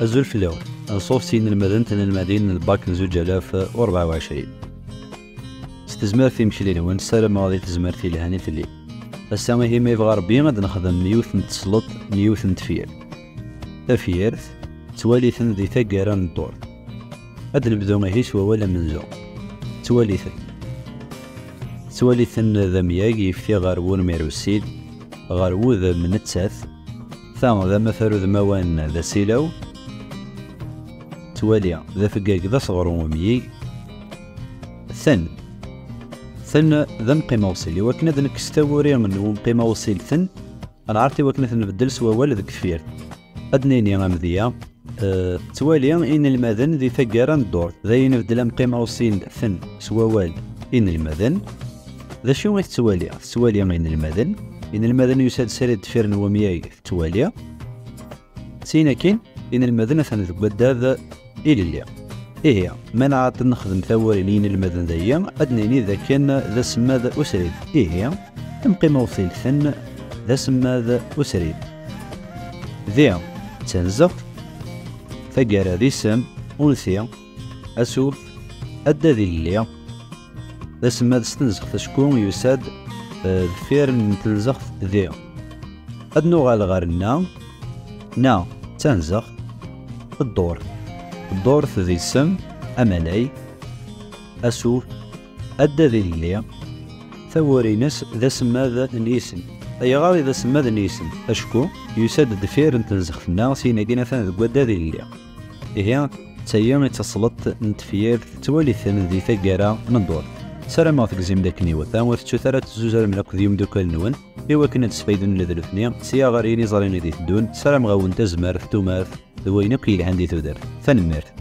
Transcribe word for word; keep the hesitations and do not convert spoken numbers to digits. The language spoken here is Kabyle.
Azul fell-awen. Anṣuf s yinelmaden d tnelmadin n lbak n zuǧ alaf u rebɛa u ɛecrin. S tezmert i yimekli-nwen, ssarameɣ di tezmert yelhan i tellim. Ass-a ihi, ma yebɣa Rebbi, ad nexdem yiwet n tesleḍt n yiwet n tefyirt. Tafyirt, ttwali-ten di taggara n ddurt. Ad nebdu ihi s wawal amenzu. Ttwali-ten. Ttwali-ten d amyag yefti ɣer wunmir ussid, ɣer wudem nettat, ta d amatar udmawan d asilaw, ttwali d afeggag d asɣru umyig, ten. Ten d amqim awṣil. Iwakken ad nekkes tawuri n umqim awṣil ten, ad nɛert iwakken ad t-nbeddel s wawal deg tefyirt. Ad d-nini amedya, eh, ttwali inelmaden di taggara n ddurt. D ayen nbeddel amqim awṣil ten s wawal inelmaden. D acu i tettwali? Tettwali inelmaden. Inelmaden yusa-d srid deffir n wemyag tettwali. Sin akin, inelmaden atan deg waddad ilelli. Ihi, ma nɛaṭ nexdem tawuri n yinelmaden dayi, ad nini d akken d asemmad usrid. Ihi, amqim awṣil ten d asemmad usrid. Di, d tanzeɣt, taggara d isem, unti, asuf, addad ilelli. D asemmad s tenzeɣt acku yusa-d, eh, deffir n tenzeɣt di. Ad nuɣal ɣer na. Na, d tanzeɣt. Ddurt. Ddurt d isem, amalay. Asuf, addad ilelli. Tawuri-ines d asemmad n yisem. Ayɣer i d asemmad n yisem? Acku yusa-d deffir n tenzeɣt-nneɣ, syin-agi atan deg waddad ilelli. Ihi, d tayi i d tasleḍt n tefyirt, tettwali-ten di taggara n ddurt. Ssarameɣ tegzim-d akken iwata, ur tettut ara ad tezzuzrem akk d yimdukal-nwen, iwakken ad sfayden ula d nutni, sya ɣer yiniẓri i d-iteddun. Ssarameɣ-awen tazmert, tumert, d wayen akk yelhan di tudert. Tanemmirt.